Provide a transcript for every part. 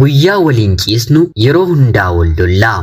Guyyaa waliin ciisnu yeroo hundaa wal lollaa.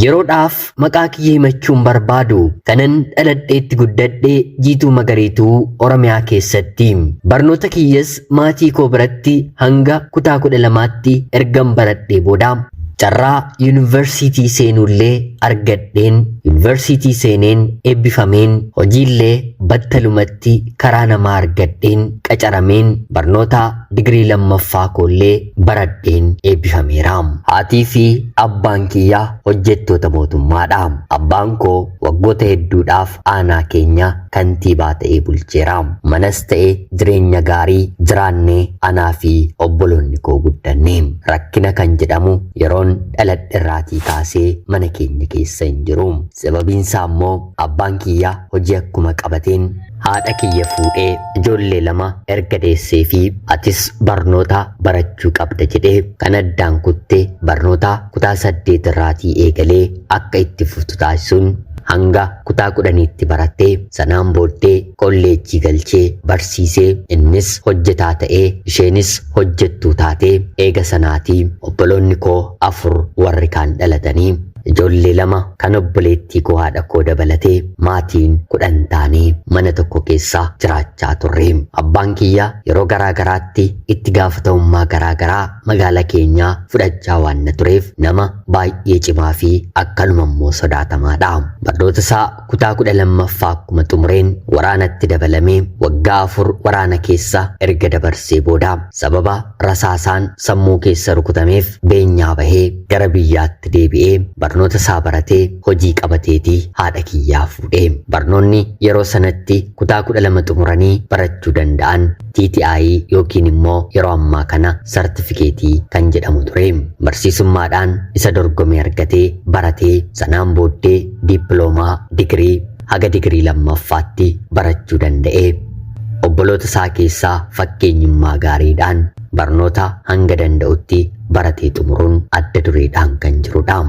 Yeroodhaaf maqaa kiyya himachuun barbaadu kanan dhaladheetti guddadhe Jiituu Magariituu Oromiyaa keessatti. Barnoota kiyyas maatii koo biratti hanga kutaa 12tti ergan baradhee booda carraa yuunivarsiitii seenuullee argadheen yuunivarsiitii seeneen eebbifameen hojiillee battalumatti karaa namaa argadheen qacarameen barnoota digirii lammaffaa koollee baradheen eebbifameera. Haatii fi abbaan kiyya hojjettoota mootummaadha. Abbaan koo waggoota hedduudhaaf aanaa keenya kantiibaa ta'ee bulcheera. Manas ta'e jireenya gaarii jiraannee anaa fi obboloonni koo guddanne. Rakkina kan jedhamu yeroon dhaladhe irraatii kaasee mana keenya keessa hin jiru. Sababiin isaa immoo abbaan kiyya hojii akkuma qabateen haadha kiyya fuudhee ijoollee lama erga deessee fi atis barnoota barachuu qabda jedhee kan addaan kutte barnoota kutaa 8 irraatii eegalee akka itti fuftu taasisuun hanga kutaa 10tti barattee sanaan booddee kolleejjii galchee barsiisee innis hojjetaa ta'ee isheenis hojjettuu taatee eega sanaatii obboloonni koo 4 warri kaan dhalatanii ijoollee 2 kan obboleettii koo haadha koo dabalatee maatiin 10 taanee mana tokko keessa jiraachaa turre. Abbaan kiyya yeroo garaa garaatti itti gaafatamummaa garaa garaa magaala keenyaa fudhachaa waan na tureef nama baay'ee cimaa fi akkanuma immoo sodaatamaadha. Barnoota isaa kutaa 12ffaa akkuma xumureen waraanatti dabalamee waggaa 4 waraana keessa erga dabarsee booda sababa rasaasaan sammuu keessa rukutameef beenyaa bahee gara biyyaatti deebi'ee barnoota isaa baratee hojii qabateeti haadha kiyyaa fuudhe. Barnoonni yeroo sanatti kutaa 12 xumuranii barachuu danda'an TTI yookiin immoo yeroo ammaa kana sartifikeetii kan jedhamu ture. Barsiisummaadhaan isa dorgomee argatee baratee sanaan booddee dippiloomaa digirii haga digirii lammaffaatti barachuu danda'e. Obboloota isaa keessaa fakkeenyummaa gaariidhaan barnoota hanga danda'utti baratee xumuruun adda dureedhaan kan jirudha.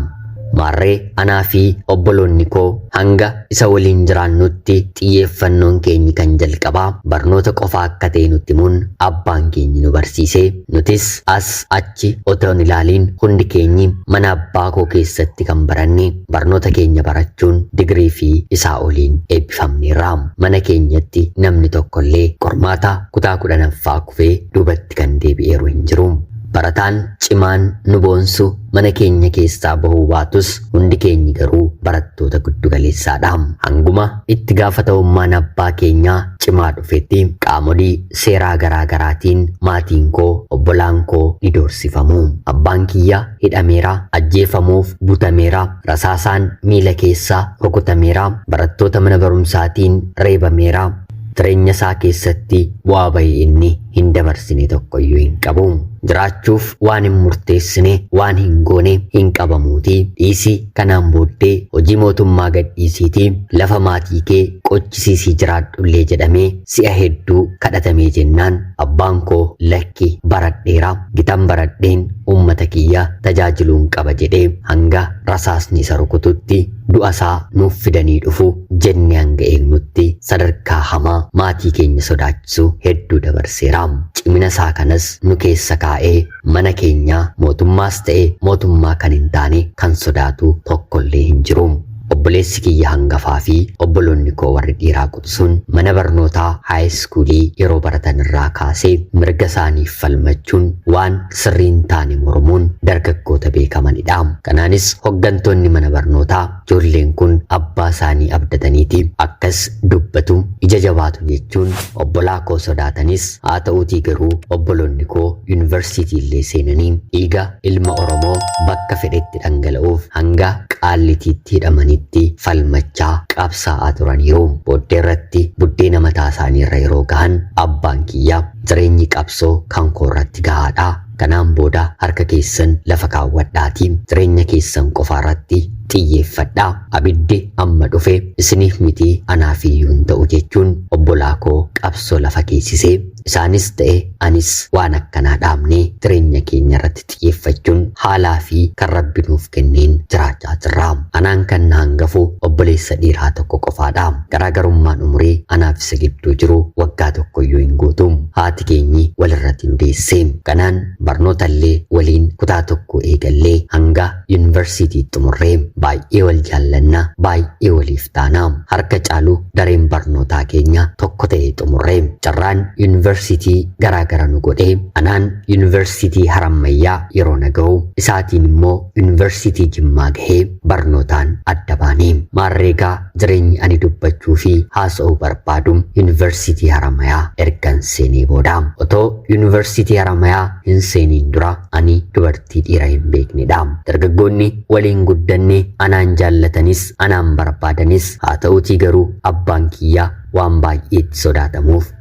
Maarree anaa fi obboloonni koo hanga isa waliin jiraannutti xiyyeeffannoon keenyi kan jalqabaa barnoota qofa akka ta'e nutti himuun abbaan keenyi nu barsiise. Nutis as achi otoo hin ilaaliin hundi keenyi mana abbaa koo keessatti kan baranne barnoota keenya barachuun digirii fi isaa oliin eebbifamneerra. Mana keenyatti namni tokkollee qormaata kutaa 10ffaa kufee duubatti kan deebi'eeru hin jiru. Barataan cimaan nu boonsu mana keenya keessaa bahuu baatus hundi keenyi garuu barattoota giddu galeessaadha. Hanguma itti gaafatamummaan abbaa keenyaa cimaa dhufetti qaamolii seeraa garaa garaatiin maatiin koo, obbolaan koo ni doorsifamu. Abbaan kiyya hidhameera, ajjeefamuuf butameera, rasaasaan miila keessa rukutameera, barattoota mana barumsaatiin reebameera. Jireenya isaa keessatti bu'aa bahii inni hin dabarsine tokkoyyuu hin qabu. Jiraachuuf waan hin murteessine, waan hin goone hin qabamuuti. Dhiisi kanaan booddee hojii mootummaa gadhiisiitii lafa maatii kee qochisiisii jiraadhullee jedhamee si'a hedduu kadhatamee jennaan abbaan koo lakki baradheera, gitan baradheen uummata kiyya tajaajiluun qaba jedhee hanga rasaasni isa rukututti du'a isaa nuuf fidanii dhufu jennee hanga eegnutti sadarkaa hamaa maatii keenya sodaachisu hedduu dabarseera. Cimina isaa kanas nu keessa kaa'ee mana keenyaa mootummaas ta'e mootummaa kan hin taane kan sodaatu tokkollee hin jiru. Obboleessi kiyya hangafaa fi obboloonni koo warri dhiiraa quxisuun mana barnootaa haayiskuulii yeroo baratan irraa kaasee mirga isaaniif falmachuun waan sirrii hin taane mormuun dargaggoota beekamanidha. Kanaanis hoggantoonni mana barnootaa ijoolleen kun abbaa isaanii abdataniiti akkas dubbatu, ija jabaatu jechuun obbolaa koo sodaatanis haa ta'uutii garuu obboloonni koo yuunivarsiitii illee seenanii dhiiga ilma Oromoo bakka fedhetti dhangala'uuf hanga Qaallitiitti hidhamanitti falmachaa qabsaa'aa turaniiru. Booddee irratti buddeena mataa isaanii irra yeroo gahan abbaan kiyya jireenyi qabsoo kan koo irratti gahaadha. Kanaan booda harka keessan lafa kaawwadhaatii jireenya keessan qofaarratti xiyyeeffadhaa. Abiddi amma dhufe isiniif miti anaafiyyuu hin ta'u jechuun obbolaa koo qabsoo lafa keessisee isaanis ta'e anis waan akkanaa dhaabnee jireenya keenya irratti xiyyeeffachuun haalaa fi kan Rabbi nuuf kenneen jiraachaa jirra. Anaan kan na hangafu obboleessa dhiiraa tokko qofaadha. Garaagarummaan umurii anaaf isa gidduu jiru waggaa tokkoyyuu hin guutu. Haati keenyi walirratti nu deesse. Kanaan barnoota illee waliin kutaa tokko eegallee hanga yuunivarsiitii xumurree baay'ee wal jaallanna, baay'ee waliif taana. Harka caalu dareen barnootaa keenya tokko ta'ee xumurree carraan yuunivarsiitii garaagara nu godhee anaan yuunivarsiitii Harammayyaa yeroo na ga'u isaatiin immoo yuunivarsiitii Jimmaa gahee barnootaan adda baane. Maarreegaa jireenyi ani dubbachuu fi haasa'uu barbaadu yuunivarsiitii Haramayaa ergan seenee booda. Otoo yuunivarsiitii Haramayaa hin seeniin dura ani dubartii dhiira hin beeknedha. Dargaggoonni waliin guddanne anaan jaallatanis anaan barbaadanis haa ta'uutii garuu abbaan kiyya waan baay'eetti sodaatamuuf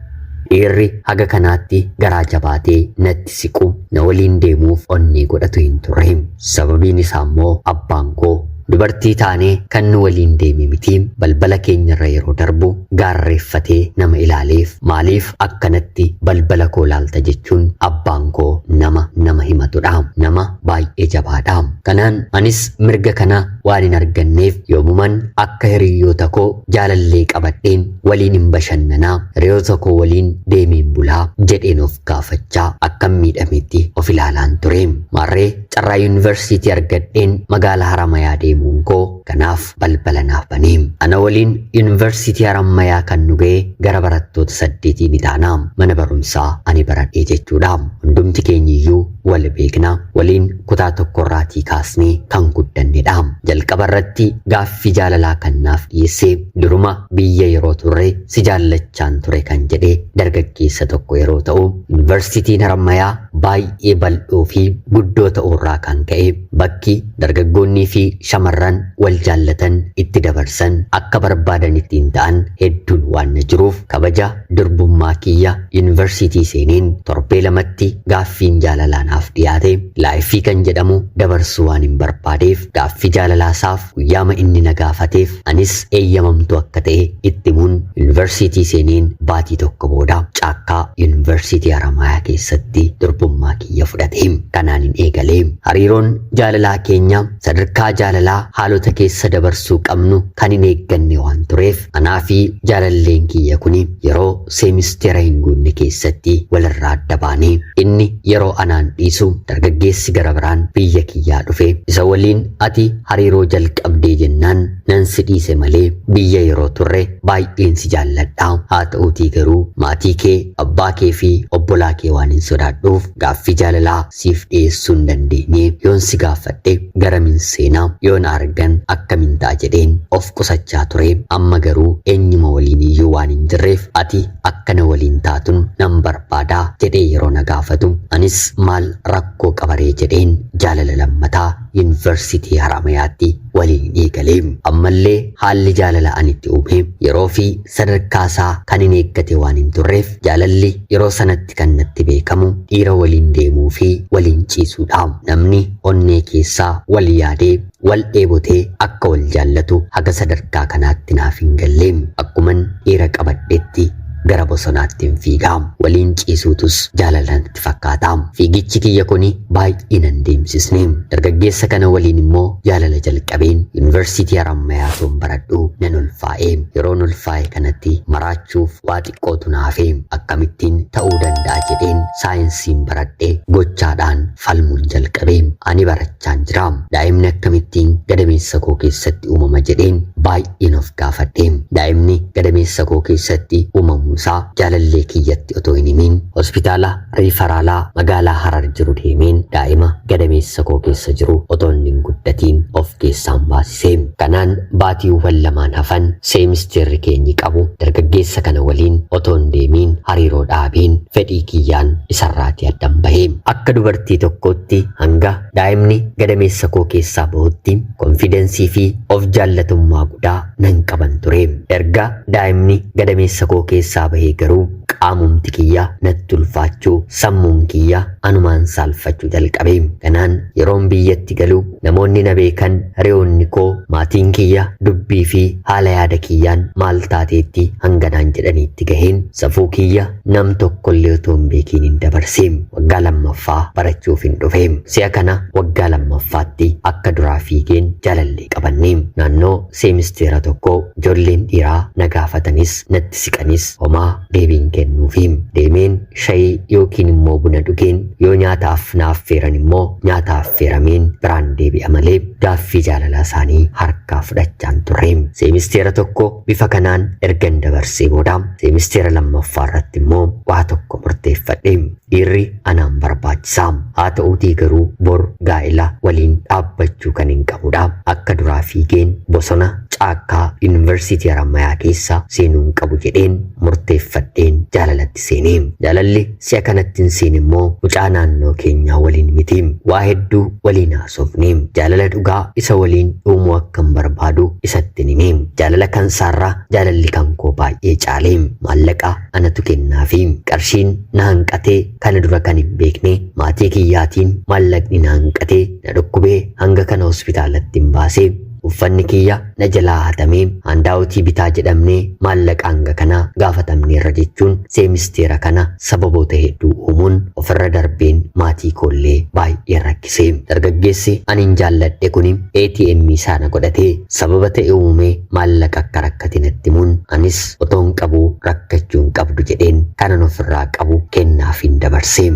dhiirri haga kanaatti garaa jabaatee natti siqu na waliin deemuuf onnee godhatu hin turre. Sababiin isaa immoo abbaan koo dubartii taanee kan nu waliin deeme miti, balbala keenyarra yeroo darbu gaarreeffatee nama ilaaleef maaliif akkanatti balbala koo laalta jechuun abbaan koo nama nama himatudha. Nama baay'ee jabaadha. Kanaan anis mirga kana waan hin arganneef yoomuman akka hiriyoota koo jaalallee qabadheen waliin hin bashannanaa, hiriyoota koo waliin deemeen bulaa jedheen of gaafachaa akkam miidhametti of ilaalaan ture. Maarree carraa yuunivarsiitii argadheen magaalaa Haramayaa deemuun koo kanaaf balbala naaf banee. Ana waliin yuunivarsiitii Haramayaa kan nu ga'e gara barattoota 8 ni taana. Mana barumsaa ani baradhee jechuudha. Hundumti keenyiyyuu wal beekna. Waliin kutaa tokkorraatii kaasnee kan guddannedha. Jalqaba irratti gaaffii jaalalaa kan naaf dhiyeesse duruma biyya yeroo turre si jaallachaan ture kan jedhe dargaggeessa tokko yeroo ta'u, yuunivarsiitiin Haramayaa baay'ee bal'oo fi guddoo ta'uurraa kan ka'e bakki dargaggoonnii fi shamarran wal jaallatan itti dabarsan akka barbaadan ittiin ta'an hedduun waan na jiruuf kabaja durbummaa kiyya yuunivarsiitii seeneen torbee lamatti gaaffiin jaalalaa naaf dhiyaate. Laayifii kan jedhamu dabarsuu waan hin barbaadeef gaaffii jaalalaasaaf guyyaama inni na gaafateef anis eeyyamamtuu akka ta'e itti himuun yuunivarsiitii seeneen baatii tokko booda caakkaa yuunivarsiitii Haramayaa keessatti durbummaa kiyya fudhate. Kanaan hin eegalee hariiroon jaalalaa keenya sadarkaa jaalalaa haalota keessa dabarsuu qabnu kan hin eegganne waan tureef anaa fi jaalalleen kiyya kuni yeroo seemisteera hin guunne keessatti walirraa adda baane. Inni yeroo anaan dhiisu dargaggeessi gara biraan biyya kiyyaa dhufe isa waliin ati hariiroo jalqabdee jennaan nan si dhiise malee biyya yeroo turre baay'een si jaalladha. Haa ta'uutii garuu maatii kee, abbaa kee fi obbolaa kee waan hin sodaadhuuf gaaffii jaalalaa siif dhiyeessuu hin dandeenye. Yoon si gaafadhe garamin seenaa, yoon argan akkamin ta'a jedheen of qusachaa ture. Amma garuu eenyuma waliin iyyuu waan hin jirreef ati akkana waliin taatun nan barbaadaa jedhee yeroo na gaafatu anis maal rakkoo qabaree jedheen jaalala lammataa yuunivarsiitii Haramayaatti waliin eegalee. Ammallee haalli jaalala ani itti uume yeroo fi sadarkaa isaa kan hin eeggate waan hin turreef jaalalli yeroo sanatti kan natti beekamu dhiira waliin deemuu fi waliin ciisuudha. Namni onnee keessaa wal yaadee wal dheebotee akka wal jaallatu haga sadarkaa kanaatti naaf hin galle. Akkuman dhiira qabadhetti gara bosonaatti hin fiigaa. Waliin ciisuutus jaalala natti fakkaata. Fiigichi kiyya kuni baay'ee nan deemsisne. Dargaggeessa kana waliin immoo jaalala jalqabeen yuunivarsiitii Haramayaa toon baradhu nan ulfaa'e. Yeroon ulfaa'e kanatti maraachuuf waa xiqqootu naafe. Akkamittiin ta'uu danda'a jedheen saayinsiin baradhe gochaadhaan falmuun jalqabe. Ani barachaan jira. Daa'imni akkamittiin gadameessa koo keessatti uumama jedheen baay'een of gaafadhe. Daa'imni gadameessa koo keessatti uumamuusaa jaalallee kiyyatti otoo hin himiin hospitaala riifaraalaa magaalaa Harar jiru deemeen daa'ima gadameessa koo keessa jiru otoo inni hin guddatiin of keessaan baasise. Kanaan baatiiwwan lamaan hafan seemisteerri keenyi qabu dargaggeessa kana waliin otoo hin deemiin hariiroo dhaabeen fedhii kiyyaan isarraatii addan bahe. Akka dubartii tokkootti hanga daa'imni gadameessa koo keessaa bahutti konfidensii fi of jaallatummaa guddaa nan qaban ture. Erga daa'imni gadameessa koo keessaa bahee garuu qaamumti kiyya natti natti ulfaachuu, sammuun kiyya anumaan saalfachuu jalqabe. Kanaan yeroon biyyatti galu namoonni na beekan, hiriyoonni koo, maatiin kiyya dubbii fi haala yaada kiyyaan maal taateetti hanganaan jedhaniitti gaheen safuu kiyya nam tokkollee otoo hin beekiin hin dabarse. Waggaa lammaffaa barachuuf hin dhufe. Si'a kana waggaa lammaffaatti akka duraa fiigeen jaalallee qabanne. Naannoo seemisteera tokko ijoolleen dhiiraa na gaafatanis natti siqanis homaa deebiin kennuufi. Deemeen shayii yookiin immoo buna dhugeen, yoo nyaataaf na affeeran immoo nyaata affeerameen biraan deebi'a malee gaaffii jaalalaa isaanii harkaa fudhachaan turre. Seemisteera tokko bifa kanaan ergan dabarsee booda seemisteera lammaffaa irratti immoo waa tokko murteeffadhe. Dhiirri anaan barbaachisaa. Haa ta'uutii garuu bor gaa'ela waliin dhaabbachuu kan hin qabudha. Akka duraa fiigeen bosona caakkaa Yuunivarsiitii Harammayaa keessa seenuu hin qabu jedheen murteeffadheen jaalalatti seenee. Jaalalli si'a kanatti hin seene immoo mucaa naannoo keenyaa waliin miti. Waa hedduu waliin haasofne. Jaalala dhugaa isa waliin uumuu akkan barbaadu isatti hime. Jaalala kan saarraa jaalalli kan koo baay'ee caale. Maallaqa anatu kennaafi. Qarshiin na hanqatee kana dura kan hin beekne maatii kiyyaatiin maallaqni na hanqatee na dhukkubee hanga kana hospitaalatti hin baasee. Uffanni kiyya na jalaa hatamee handaawutii bitaa jedhamnee maallaqa hanga kana gaafatamneerra jechuun seemisteera kana sababoota hedduu uumuun ofirra darbeen maatii koollee baay'ee rakkise. Dargaggeessi ani hin jaalladhe kuni ATM isaa na godhatee sababa ta'e uumee maallaqa akka rakkate natti himuun anis otoo hin qabu rakkachuu hin qabdu jedheen kanan ofirraa qabu kennaaf hin dabarse.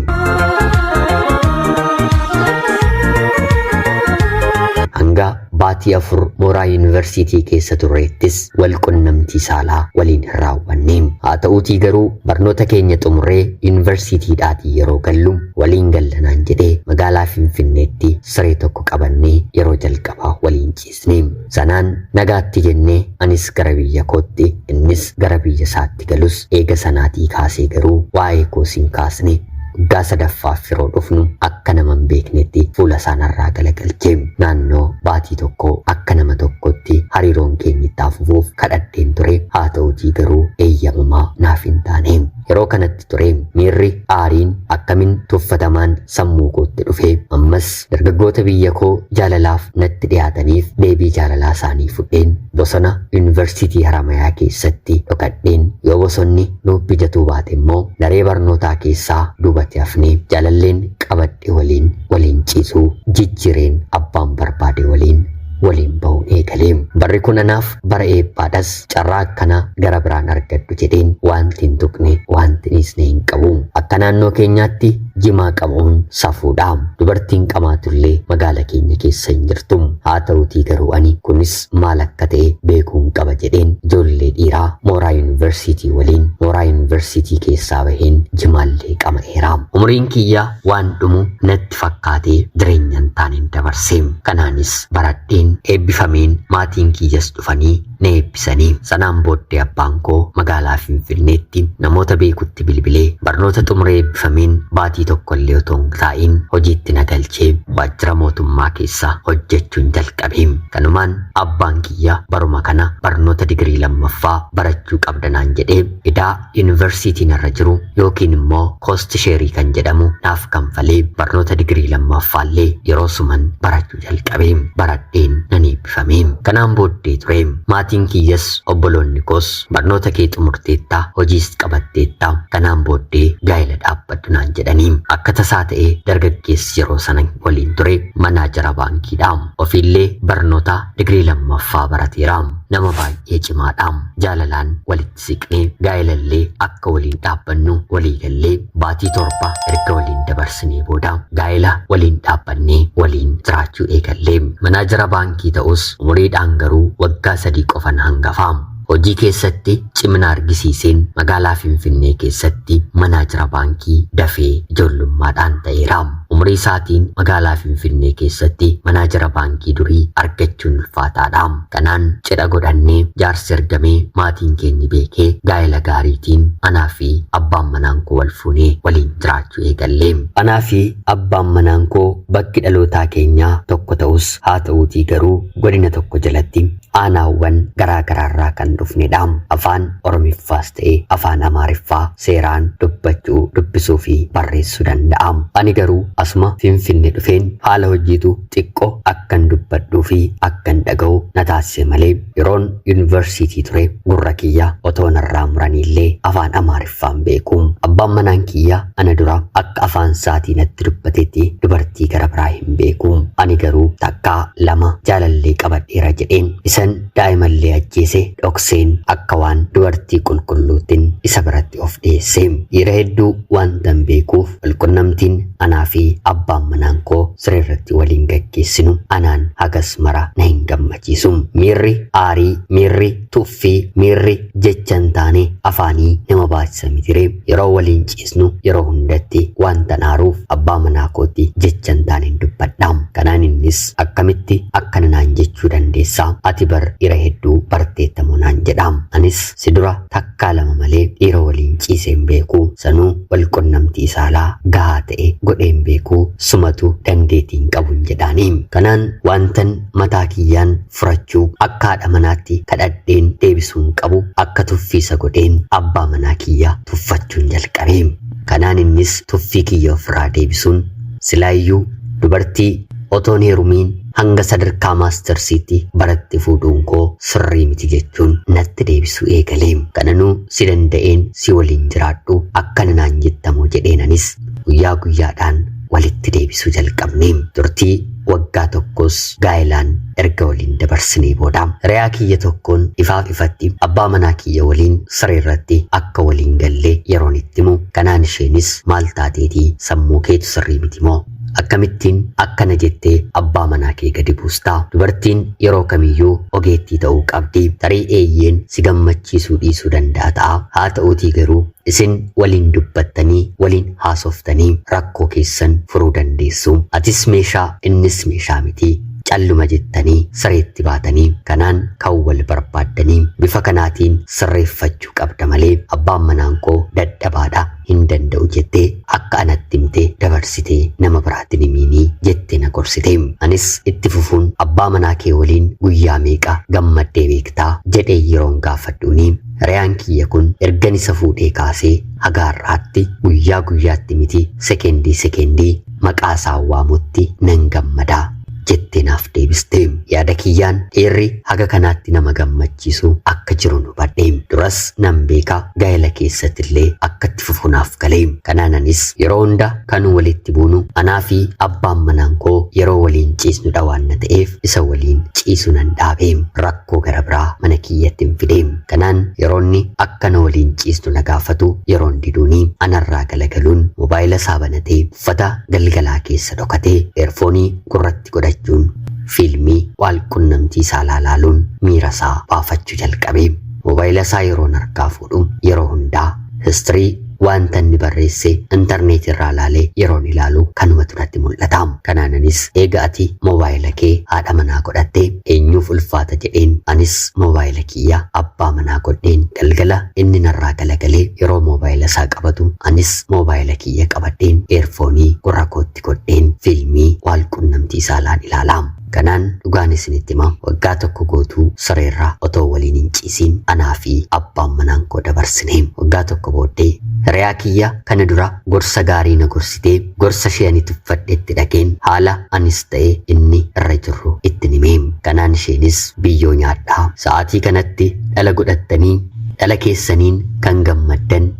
Hanga baatii 4 mooraa yuunivarsiitii keessa turreettis wal qunnamtii saalaa waliin hin raawwanne. Haa ta'uutii garuu barnoota keenya xumurree yuunivarsiitiidhaatii yeroo gallu waliin gallanaan jedhee magaalaa Finfinneetti siree tokko qabannee yeroo jalqabaa waliin ciisne. Sanaan nagaatti jennee anis gara biyya kootti innis gara biyya isaatti galus eega sanaatii kaasee garuu waa'ee koos hin kaasne. Waggaa sadaffaaf yeroo dhufnu akka nama hin beeknetti fuula isaanarraa galagalche. Naannoo baatii tokko akka nama tokkotti hariiroon keenya itti fufuuf kadhadheen ture. Haa ta'uutii garuu eeyyamamaa naaf hin taane. Yeroo kanatti ture miirri aariin akkamin tuffatamaan sammuu kootti dhufe. Ammas dargaggoota biyya koo jaalalaaf natti dhiyaataniif deebii jaalalaa isaanii fudheen bosona yuunivarsiitii Haramayaa keessatti dhokadheen, yoo bosonni nuuf mijatuu baate immoo daree barnootaa keessaa duubatti hafnee jaalalleen qabadhe waliin waliin ciisuu jijjiireen abbaan barbaade waliin waliin bahuun eegalee. Barri kun anaaf bara eebbaadhas, carraa akkanaa gara biraan argadhu jedheen wanti hin tuqne wanti dhiisne hin qabu. Akka naannoo keenyaatti jimaa qabuun safuudha. Dubartiin qamaatullee magaala keenya keessa hin jirtu. Haa ta'uutii garuu ani kunis maal akka ta'e beekuun qaba jedheen ijoollee dhiiraa mooraa yuunivarsiitii waliin mooraa yuunivarsiitii keessaa baheen jimaallee qama'eera. Umriin kiyya waan dhumu natti fakkaatee jireenya hin taaneen dabarse. Kanaanis baradheen eebbifameen maatiin kiyyas dhufanii na eebbisanii. Sanaan booddee abbaan koo magaalaa Finfinneetti namoota beekutti bilbilee barnoota xumuree eebbifameen baatii tokko illee otoo hin taa'in hojiitti na galchee waajjira mootummaa keessa hojjechuun jalqabe. Kanumaan abbaan kiyya baruma kana barnoota digirii lammaffaa barachuu qabda naan jedhee idaa yuunivarsiitiin irra jiru yookiin immoo cost share kan jedhamu naaf kanfalee barnoota digirii lammaffaallee yeroo suman barachuu jalqabe. Baradheen nan eebbifame. Kanaan booddee ture maatiin kiyyas obboloonni koos barnoota kee xumurteetta, hojiis qabatteetta, kanaan booddee gaa'ela dhaabbadhu naan jedhanii. Akka tasaa ta'ee dargaggeessi yeroo sana waliin ture manaajara baankiidha. Ofiillee barnoota digirii lammaffaa barateera. Nama baay'ee cimaadha. Jaalalaan walitti siqnee gaa'elallee akka waliin dhaabbannu walii gallee baatii 7 erga waliin dabarsinee booda gaa'ela waliin dhaabbannee waliin jiraachuu eegallee. Manaajara baankii ta'us umuriidhaan garuu waggaa 3 qofan hangafa. Hojii keessatti cimina argisiiseen magaalaa Finfinnee keessatti manaajara baankii dafee ijoollummaadhaan ta'eera. Umurii isaatiin magaalaa Finfinnee keessatti manaajara baankii durii argachuun ulfaataadha. Kanaan cidha godhannee jaarsi ergamee maatiin keenyi beekee gaa'ela gaariitiin anaa fi abbaan manaan koo wal fuunee waliin jiraachuu eegalle. Anaa fi abbaan manaan koo bakki dhalootaa keenyaa tokko ta'us haa ta'uutii garuu godina tokko jalatti Aanaawwan garaa garaarraa kan dhufnedha. Afaan Oromiffaas ta'e afaan Amaariffaa seeraan dubbachuu, dubbisuu fi barreessuu danda'a. Ani garuu asuma Finfinne dhufeen haala hojiitu xiqqoo akkan dubbadhuu fi akkan dhaga'u na taasise malee yeroon yuunivarsiitii ture gurra kiyya otoo narraa muraniillee afaan Amaariffaan beeku. Abbaan manaan kiyya ana dura akka afaan isaatii natti dubbatetti dubartii gara biraa hin beeku. Ani garuu takkaa lama jaalallee qabadheera jedheen isan daa'imallee ajjeese dhokseen akka waan dubartii qulqulluutiin isa biratti of dhiyeesse. Dhiira hedduu waantan beekuuf walqunnamtiin anaa fi abbaan manaan koo siree irratti waliin gaggeessinu anaan hagas mara na hin gammachiisu. Miirri aarii, miirri tuffii, miirri jecha hin taane afaanii nama baachisa mitiree. Yeroo waliin ciisnu yeroo hundatti waantan aaruuf abbaa manaa kootti jecha hin taane dubbadha. Kanaan innis akkamitti akkana naan jechuu dandeessaa? Ati bar dhiira hedduu barteettamoo naan jedha. Anis si dura takkaa lama malee dhiira waliin ciisee hin beeku. Sanuu walqunnamtii saalaa gahaa ta'e godhee hin beeku. Sumatu dandeettii hin qabu jedhaani. Kanaan waantan mataa kiyyaan furachuu akka haadha manaatti kadhadheen deebisuun qabu akka tuffiisa godheen abbaa manaa kiyya tuffachuun jalqabe. Kanaan innis tuffii kiyya ofirraa deebisuun silaayyuu dubartii otoon heerumiin hanga sadarkaa maastarsiitti baratti fuudhuun koo sirrii miti jechuun natti deebisuu eegale. Kananuu si danda'een si waliin jiraadhu akkana naan jettamoo jedheen anis guyyaa guyyaadhaan walitti deebisuu jalqabne. Turtii waggaa tokkos gaa'ilaan erga waliin dabarsinee booda hiriyaa kiyya tokkoon ifaaf ifatti abbaa manaa kiyya waliin siree irratti akka waliin gallee yeroon itti himu, kanaan isheenis maal taateetii, sammuu keetu sirrii miti moo, akkamittiin akkana jettee abbaa manaa kee gadi buustaa? Dubartiin yeroo kamiyyuu ogeettii ta'uu qabdi. Tarii eeyyeen si gammachiisuu dhiisuu danda'a ta'a. Haa ta'uutii garuu isin waliin dubbattanii waliin haasoftanii rakkoo keessan furuu dandeessu. Atis meeshaa, innis meeshaa miti. Calluma jettanii sireetti baatanii kanaan kan wal barbaaddanii bifa kanaatiin sirreeffachuu qabda malee abbaan manaan koo dadhabaadha, hin danda'u jettee akka anatti himtee dabarsitee nama biraatti himiinii jettee na gorsite. Anis itti fufuun abbaa manaa kee waliin guyyaa meeqa gammaddee beektaa jedhee yeroon gaafadhuuni, hiriyaan kiyya kun ergan isa fuudhee kaasee haga har'aatti guyyaa guyyaatti miti, sekendii sekendii maqaa isaa waamutti nan gammadaa jettee naaf deebiste. Yaada kiyyaan dhiirri haga kanaatti nama gammachiisu akka jiru nu hubadhe. Duras nan beeka, gaa'ela keessattillee akka itti fufu naaf galee. Kanaan anis yeroo hunda kan walitti buunu anaa fi abbaan manaan koo yeroo waliin ciisnudha waan na ta'eef isa waliin ciisu nan dhaabe. Rakkoo gara biraa mana kiyyatti hin fide. Kanaan yeroonni akka na waliin ciisnu na gaafatu yeroon diduuni anarraa galagaluun mobaayila isaa banatee uffata galgalaa keessa dhokatee eerfoonii gurratti godhachuun fiilmii wal qunnamtii saalaa laaluun miira isaa baafachuu jalqabe. Mobaayila isaa yeroon harkaa fuudhu yeroo hundaa history wanta inni barreesse intarneetii irraa laalee yeroon ilaalu kanumatu natti mul'ata. Kanaanis eega ati mobaayila kee haadha manaa godhatte eenyuuf ulfaata jedheen anis mobaayila kiyya abbaa manaa godheen galgala inni narraa galagalee yeroo mobaayila isaa qabatu anis mobaayila kiyya qabadheen eerfoonii gurra kootti godheen fiilmii wal qunnamtii saalaan ilaala. Kanaan dhugaan isinitti hima, waggaa tokko guutuu sireerraa otoo waliin hin ciisiin anaa fi abbaan manaan koo dabarsine. Waggaa tokko booddee hiriyaa kiyya kana dura gorsa gaarii na gorsitee gorsa ishee ani tuffadhetti dhaqeen haala anis ta'e inni irra jirru itti hime. Kanaan isheenis biyyoo nyaadhaa, sa'aatii kanatti dhala godhattanii dhala keessaniin kan gammaddan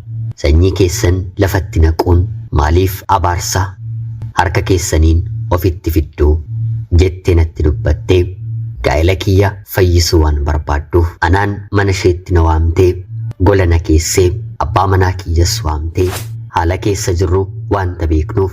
sanyii keessan lafatti naquun maaliif abaarsa harka keessaniin ofitti fidduu jettee natti dubbattee gaa'ela kiyya fayyisuu waan barbaadduuf anaan mana isheetti na waamtee gola na keessee abbaa manaa kiyyas waamtee haala keessa jirru wanta beeknuuf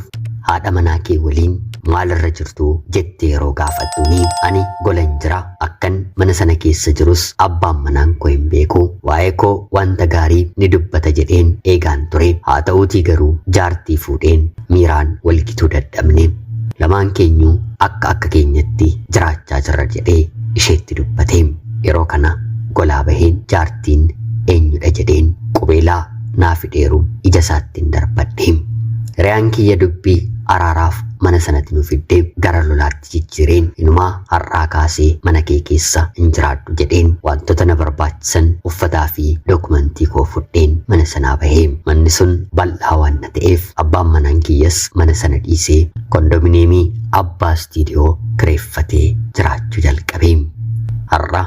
haadha manaa kee waliin maalirra jirtu jettee yeroo gaafattuuni, ani golan jira, akkan mana sana keessa jirus abbaan manaan koo hin beeku, waa'ee koo wanta gaarii ni dubbata jedheen eegaan ture, haa ta'uutii garuu jaartii fuudheen miiraan walgituu dadhabne, lamaan keenyuu akka akka keenyatti jiraachaa jirra jedhee isheetti dubbate. Yeroo kana golaa baheen jaartiin eenyudha jedheen qubeelaa naa fidheeru ija isaattiin darbadhe. Hiriyaan kiyya dubbii araaraaf mana sanatti nu fidde gara lolaatti jijjiireen inumaa har'aa kaasee mana kee keessa hin jiraadhu jedheen wantoota na barbaachisan uffataa fi dookumentii koo fudheen mana sanaa bahee. Manni sun bal'aa waan na ta'eef abbaan manaan kiyyas mana sana dhiisee kondominiyeemii abbaa istiidiyoo kireeffatee jiraachuu jalqabe. Har'a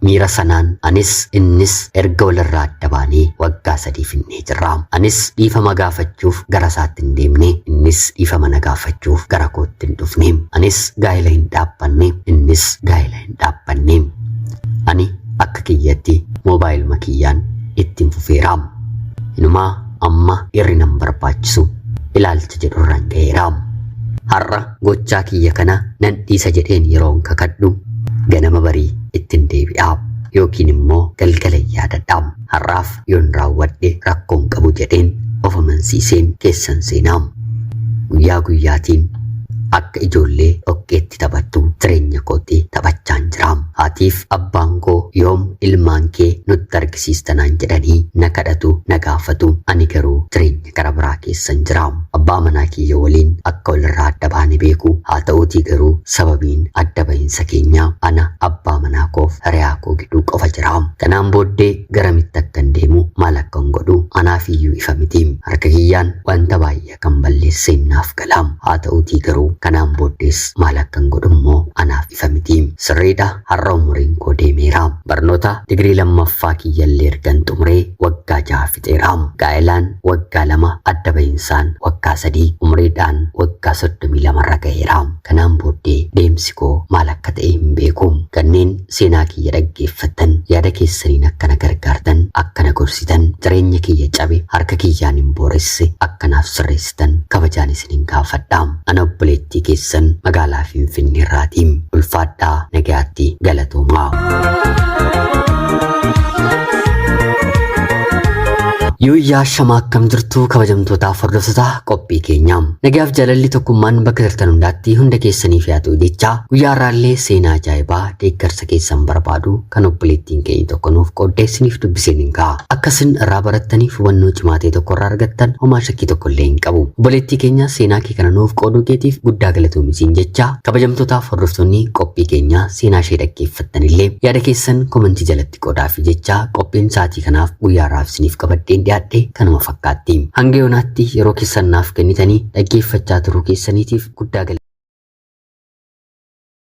miira sanaan anis innis erga walirraa adda baanee waggaa 3 finnee jirra. Anis dhiifama gaafachuuf gara isaatti hin deemne, innis dhiifama na gaafachuuf gara kootti hin dhufne. Anis gaa'ela hin dhaabbanne, innis gaa'ela hin dhaabbanne. Ani akka kiyyatti moobaayiluma kiyyaan ittiin fufeera. Inumaa amma dhiirri nan barbaachisu ilaalcha jedhurraan ga'eera. Har'a gochaa kiyya kana nan dhiisa jedheen yeroon kakadhu ganama barii ittiin deebi'a yookiin immoo galgala yaadadha. Har'aaf yoon raawwadhe rakkoon qabu jedheen of amansiiseen keessan seenaa. Guyyaa guyyaatiin akka ijoollee dhoqqeetti taphattu jireenya kootti taphachaan jira. Haatiif abbaan koo yoom ilmaan kee nutti argisiistanaan jedhanii na kadhatu, na gaafatu. Ani garuu jireenya gara biraa keessan jira. Abbaa manaa kiyya waliin akka walirraa adda baane beeku. Haa ta'uutii garuu sababiin adda bahinsa keenyaa ana abbaa manaa koof hiriyaa koo gidduu qofa jira. Kanaan booddee garamitti akkan deemu, maal akkan godhu anaaf iyyuu ifa miti. Harka kiyyaan wanta baay'ee kan balleesseen naaf gala. Haa ta'uutii garuu kanaan booddees maal akkan godhu immoo anaaf ifa miti. Sirriidha, har'a umuriin koo deemeera. Barnoota digirii lammaffaa kiyyallee ergan xumuree waggaa 6 fixeera. Gaa'elaan waggaa 2, adda bahinsaan waggaa 3, umuriidhaan waggaa 32 irra ga'eera. Kanaan booddee deemsi koo maal akka ta'e hin beeku. Kanneen seenaa kiyya dhaggeeffattan yaada keessaniin akkana gargaartan, akkana gorsitan, jireenya kiyya cabe harka kiyyaan hin booresse akkanaaf sirreessitan kabajaan isinin gaafadha. Ana obboleettii keessan magaalaa Finfinnee irraatii. Ulfaadhaa, nagayaatti, galatoomaa. Yuuyyaa shamaa, akkam jirtu kabajamtootaaf hordoftoota qophii keenyaa? Nagayaaf jaalalli tokkummaan bakka jirtan hundaatti hunda keessaniif haa ta'u jecha, guyyaa har'aallee seenaa ajaa'ibaa deeggarsa keessan barbaadu kan obboleettiin keenya tokko nuuf qooddee isiniif dubbiseen hin ka'a. Akkasin irraa barattaniif hubannoo cimaa ta'e tokko irraa argattan homaa shakkii tokko illee hin qabu. Obboleettii keenya, seenaa kee kana nuuf qooduu keetiif guddaa galatoomi jecha, kabajamtootaaf hordoftoonni qophii keenyaa seenaa ishee dhaggeeffattan illee yaada keessan komentii jalatti qoodaa fi jecha, qophiin sa'aatii kanaaf guyyaa har'aaf isiniif qabadheen dhiyaadhe kanuma fakkaatti. Hanga yoonaatti yeroo keessan naaf kennitanii dhaggeeffachaa turuu keessaniitiif guddaa galatoomaa.